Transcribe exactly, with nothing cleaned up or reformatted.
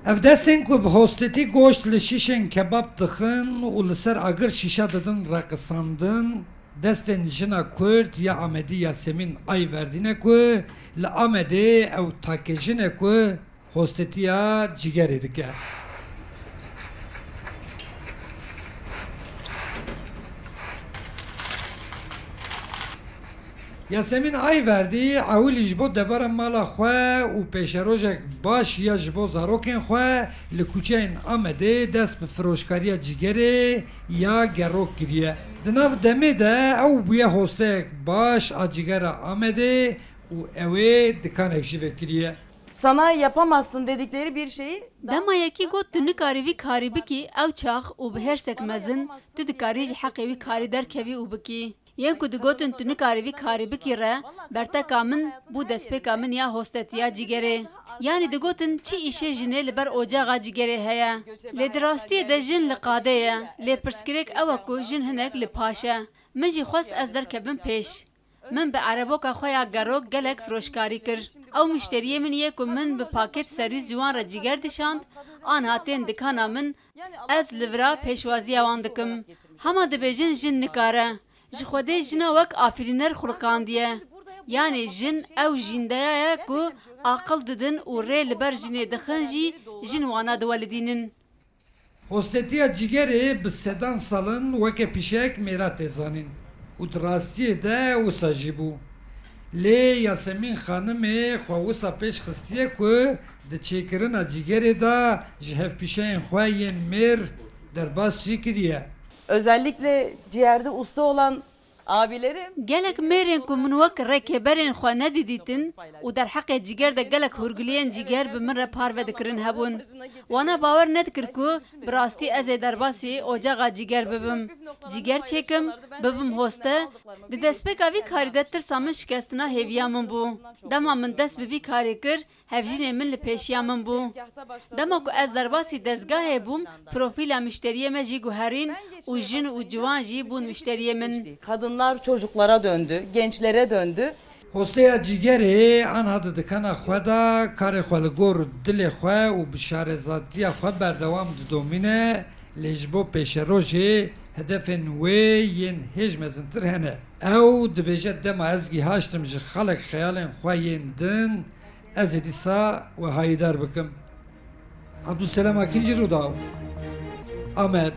Ev destên ku bi hostetî goşt li şîşên kebab dixin û li ser agir şîşe didin reqisandin, destên jina Kurd ya Amedî Yasemîn Ayverdî ne ku li Amedê ew takejin e ku hostetiya cîgerê dike. Yasemîn Ayverdî ewilî ji bo debara mala xwe û pêşerojek baş ya ji bo zarokên xwe li kuçeyên Amedê dest bi firoşkariya cîgerê ya gerok kiriye. Di nav demê de ew bûye hosteyek baş a cîgera Amedê û ew ê dikanek jî vekiriye. Sana yapamazsın dedikleri bir şeyi Dema yekî got tu nikarî vî karî bikî, ew çax û bi hêrsek mezin tu dikarî ji heqê wî karî derkevî û bikî. Yên ku digotin tu nikarî vî karî bikî re, berteka min bû destpêka min ya hostetiya cîgerê. Yanî digotin çi îşê jinê li ber ocaxa cîgerê heye. Lê di rastiyê de jin li qadê ye. Lê pirsgirêk ew e ku jin hinek li paş e. Min jî xwest ez derkevim pêş. Min bi ereboka xwe ya gerok gelek firoşkarî kir. Ew muşteriyê min yê ku min bi paket serwîs ji wan re cîger dişand, anha tên dikana min, ez li vira pêşwaziya wan dikim. Hema dibêjin jin nikare. Ji Xwedê jina wek afirîner xuliqandiye. Yanî jin ew jîndeya ye ku aqil didin û rê li ber jinê dixin jî jin wana diwelidînin. Hostetiya cîgerê bi sedan sal in weke pîşeyek mêra tê zanîn û di rastiyê de wisa jî bû. Lê Yasemîn xanimê xwe wisa pêş xistiye ku di çêkirina cîgerê de ji hevpîşeyên xwe yên mêr derbas jî kiriye. Özellikle ciğerde usta olan abilerim. Gelek mêrên ku min wek rêkêberên xwe nedîdîtin û derheqê cîger de gelek hûrgiliyên cîger bi min re parve dikirin hebûn. Wana bawer nedikir ku bi rastî ez ê derbasî ocaxa cîger bibim. Cîger çêkim, bibim hoste. Di destpêka vî karî de tirsa min şikestina hêviya min bû. Dema min dest bi vî karî kir, hevjînê min li pêşiya min bû. Dema ku ez derbasî dezgahê bûm, profîla muşteriyê me jî guherîn û jin û ciwan jî bûn muşteriyê min. Kadınlar çocuklara döndü, gençlere döndü. Hosteya cîgerê anha di dikana xwe de karê xwe li gor dilê xwe û bi şarezatiya xwe berdewam didomîne, lê ji bo pêşerojê hedefên wê yên hêj mezintir hene. Ew dibêje, dema ez gihaştim ji xalek xeyalên xwe yên din, ez ê dîsa we hayîdar bikim. Abdulselam Akinci, Rûdaw, Amed.